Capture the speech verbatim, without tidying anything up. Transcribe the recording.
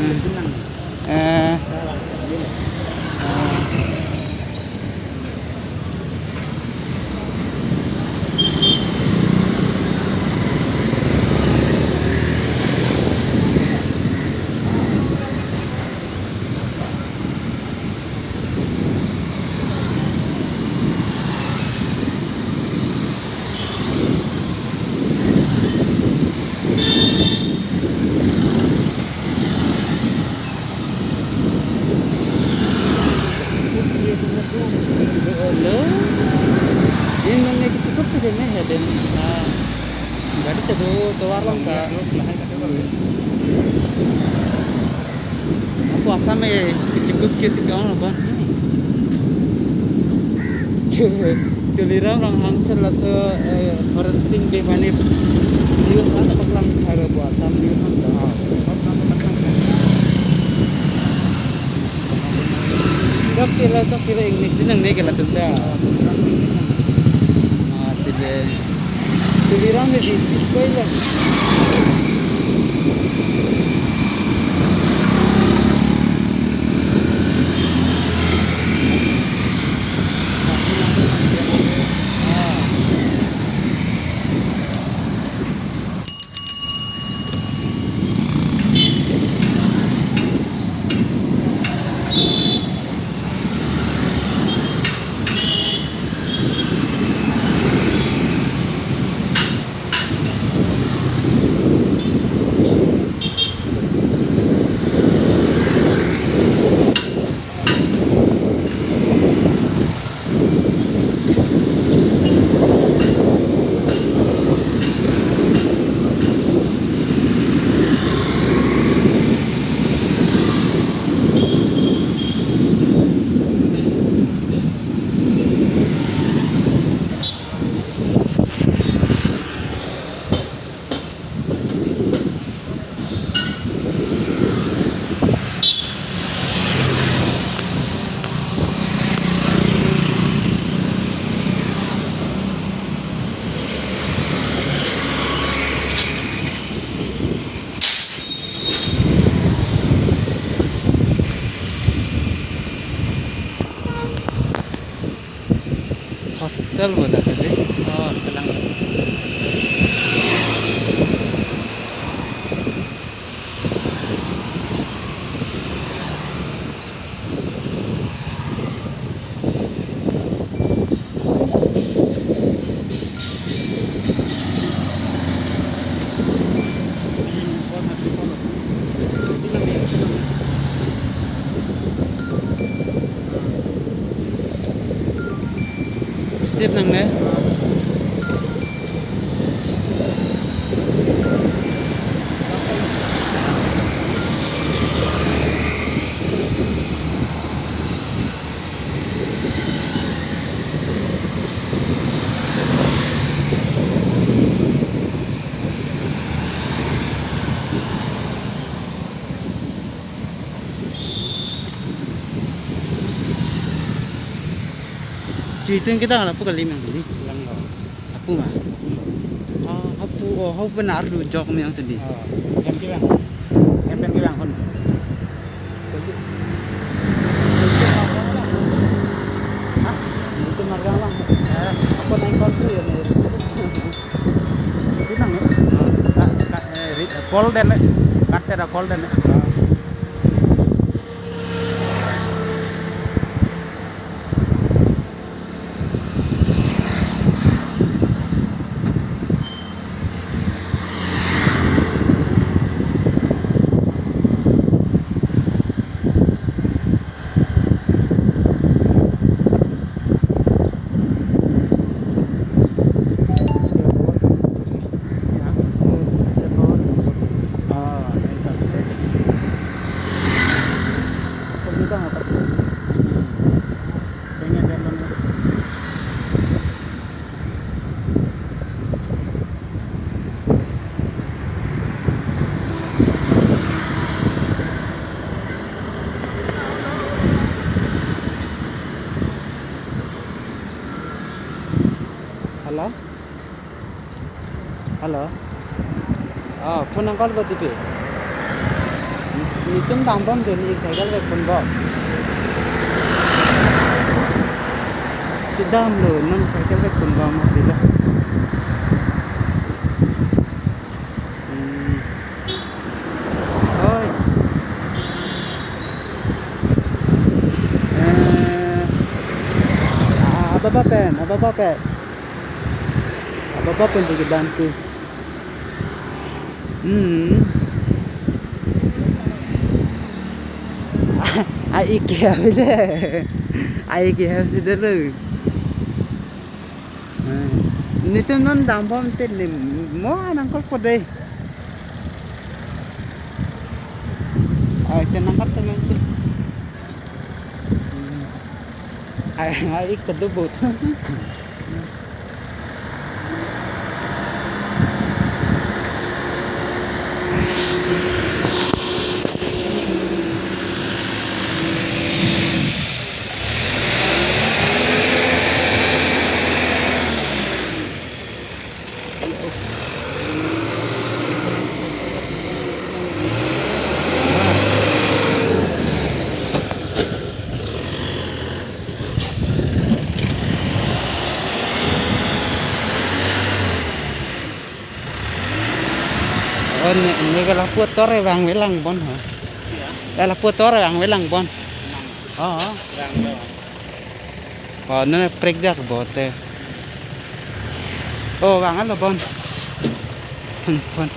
Eh, eh. Hello. Ini nang lagi cukup sudah nih, ya, dan, ah, gari tadu tovar lang ka. Apo Assam e kechingkup ke si kong lo ban. Tuliram Ronghang sir laso, eh, Horen Sing Bey mane. Liu han paklang thar apo Assam liu han dah. Dok kila, dok kila ingnik din ang ne kila tunda. Ah, sige. Tuliram ni di, di, di, Hostel bola tadi. Oh, tenang. Receive nangne. Chuiting kita lapu kali mang ni. Lang lo. Apu ma? Ah, apu, oh, apu benar du jok ni yang tadi. Oh, jam bilang. Jam bilang kon. Hah? Itu marga lang. Eh, apa naik bus tu ya ni? Itu nang ya? Ah, ka, ka, eh, ri-, call den le. Kat ada call den le. Ah. Hello? Hello? Ah, phone nang call ba tipe? Netum dambom dei, ne cycle vekponbom. Kedamlo, non cycle vekponbom masilo. Hmm. Oi. Eh, ah, ababa pen, ababa pen. Ababa pen di kebantu. Hmm. Ai ke avile. Ai ke avile lo. Hmm. Netum non dambom te ne mo nangkol po dei. Ai te nangkol te nang te. Hmm. Ai, ai, ik kedubut. Oh, ne, ne ke lapu ator ke vangve lang bon ha. Ya. Eh, lapu ator ke vangve lang bon. Lang. Oh. Vanglo. Oh, ne prik dak bote. Oh, vanglo bon. Bon.